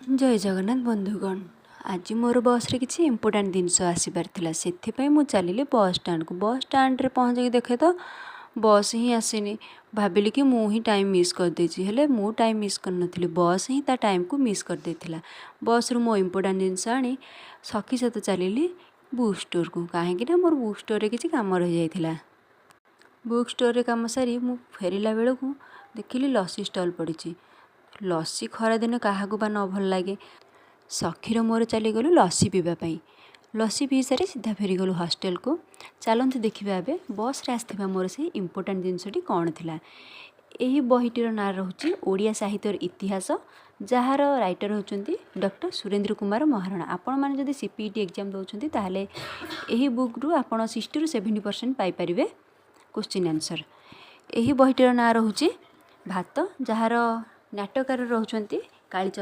ଜୟ ଜଗନ୍ନାଥ ବନ୍ଧୁଗଣ। ଆଜି ମୋର ବସ୍ରେ କିଛି ଇମ୍ପୋର୍ଟାଣ୍ଟ ଜିନିଷ ଆସିବାର ଥିଲା। ସେଥିପାଇଁ ମୁଁ ଚାଲିଲି ବସ୍ ଷ୍ଟାଣ୍ଡକୁ। ବସ୍ ଷ୍ଟାଣ୍ଡରେ ପହଞ୍ଚିକି ଦେଖେ ତ ବସ୍ ହିଁ ଆସିନି। ଭାବିଲି କି ମୁଁ ହିଁ ଟାଇମ୍ ମିସ୍ କରିଦେଇଛି। ହେଲେ ମୁଁ ଟାଇମ୍ ମିସ୍ କରିନଥିଲି, ବସ୍ ହିଁ ତା ଟାଇମ୍କୁ ମିସ୍ କରିଦେଇଥିଲା। ବସ୍ରୁ ମୋ ଇମ୍ପୋର୍ଟାଣ୍ଟ ଜିନିଷ ଆଣି ସଖୀ ସହିତ ଚାଲିଲି ବୁକ୍ ଷ୍ଟୋର୍କୁ, କାହିଁକିନା ମୋର ବୁକ୍ ଷ୍ଟୋର୍ରେ କିଛି କାମ ରହିଯାଇଥିଲା। ବୁକ୍ ଷ୍ଟୋର୍ରେ କାମ ସାରି ମୁଁ ଫେରିଲା ବେଳକୁ ଦେଖିଲି ଲସି ଷ୍ଟଲ୍ ପଡ଼ିଛି। ଲସି ଖରାଦିନେ କାହାକୁ ବା ନ ଭଲ ଲାଗେ? ସଖୀର ମୋର ଚାଲିଗଲୁ ଲସି ପିଇବା ପାଇଁ। ଲସି ପିଇ ସାରି ସିଧା ଫେରିଗଲୁ ହଷ୍ଟେଲକୁ। ଚାଲନ୍ତୁ ଦେଖିବା ଏବେ ବସ୍ରେ ଆସିଥିବା ମୋର ସେଇ ଇମ୍ପୋର୍ଟାଣ୍ଟ ଜିନିଷଟି କ'ଣ ଥିଲା। ଏହି ବହିଟିର ନାଁ ରହୁଛି ଓଡ଼ିଆ ସାହିତ୍ୟର ଇତିହାସ, ଯାହାର ରାଇଟର୍ ହେଉଛନ୍ତି ଡକ୍ଟର ସୁରେନ୍ଦ୍ର କୁମାର ମହାରଣା। ଆପଣମାନେ ଯଦି ସିପିଇଟି ଏକ୍ଜାମ୍ ଦେଉଛନ୍ତି, ତାହେଲେ ଏହି ବୁକ୍ରୁ ଆପଣ 60ରୁ 70% ପାଇପାରିବେ କୋଶ୍ଚିନ୍ ଆନ୍ସର୍। ଏହି ବହିଟିର ନାଁ ରହୁଛି ଭାତ, ଯାହାର ନାଟ୍ୟକାର ରହୁଛନ୍ତି କାଳୀଚରଣ।